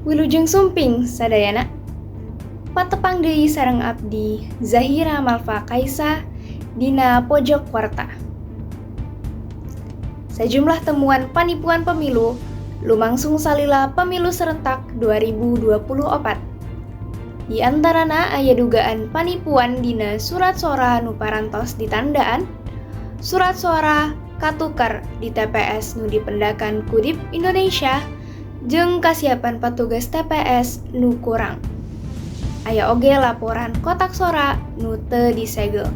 Wilujeng sumping sadayana. Patepang deui sareng abdi Zahira Malfa Kaisa dina Pojok Warta. Sajumlah temuan panipuan pemilu lumangsung salila pemilu serentak 2024. Di antarana aya dugaan panipuan dina surat sora nu parantos ditandaan, surat suara katukar di TPS nu dipendakan ku DIP Indonesia, jeung kasiapan patugas TPS nu kurang. Aya oge laporan kotak sora nu teu disegel.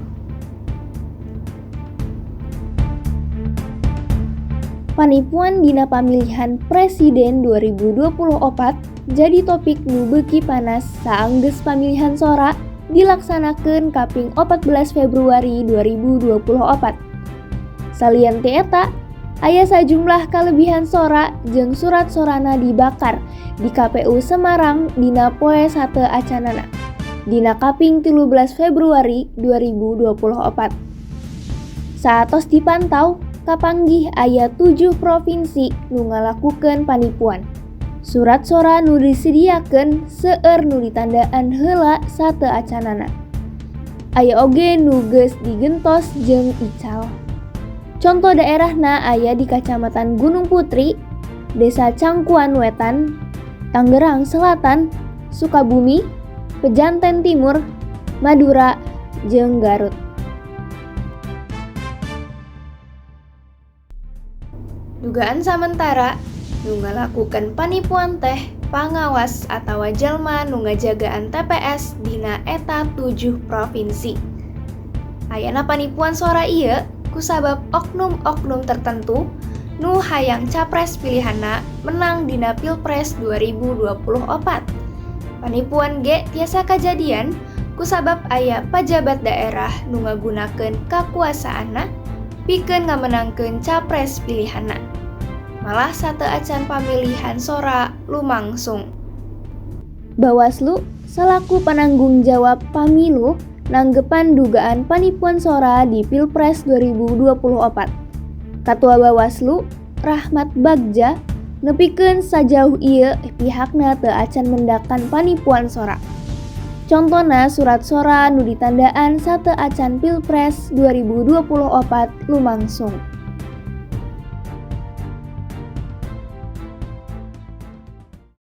Panipuan dina pamilihan presiden 2024 jadi topik nu beuki panas saanggeus pamilihan sora dilaksanakeun kaping 14 Februari 2024. Salian ti eta, aya sajumlah kalebihan sora jeung surat sorana dibakar di KPU Semarang dina poe sateuacanna, dina kaping 13 Februari 2024. Saatos dipantau, kapanggih aya 7 provinsi nu ngalakukeun panipuan. Surat sora nu disediakeun seueur nu ditandaan heula sateuacanna. Aya oge nu geus digentos jeung ical. Conto daerahna aya di Kacamatan Gunung Putri, Desa Cangkuan Wetan, Tangerang Selatan, Sukabumi, Pejanten Timur, Madura, jeung Garut. Dugaan samentara nu ngalakukeun panipuan teh pangawas atawa jalma nu ngajagaan TPS dina eta 7 provinsi. Ayana panipuan sora ieu kusabab oknum-oknum tertentu nu hayang capres pilihanna menang dina Pilpres 2024. Panipuan ge tiasa kajadian kusabab aya pajabat daerah nu ngagunakeun kakuasaanna pikeun ngamenangkeun capres pilihanna. Malah sateuacan pamilihan sora lumangsung. Bawaslu selaku penanggung jawab pamilu nanggepan dugaan panipuan sora di Pilpres 2024. Ketua Bawaslu Rahmat Bagja nepikeun sajauh ieu pihakna teu acan mendakan panipuan sora. Contona surat sora nu ditandaan sateuacan Pilpres 2024 lumangsung.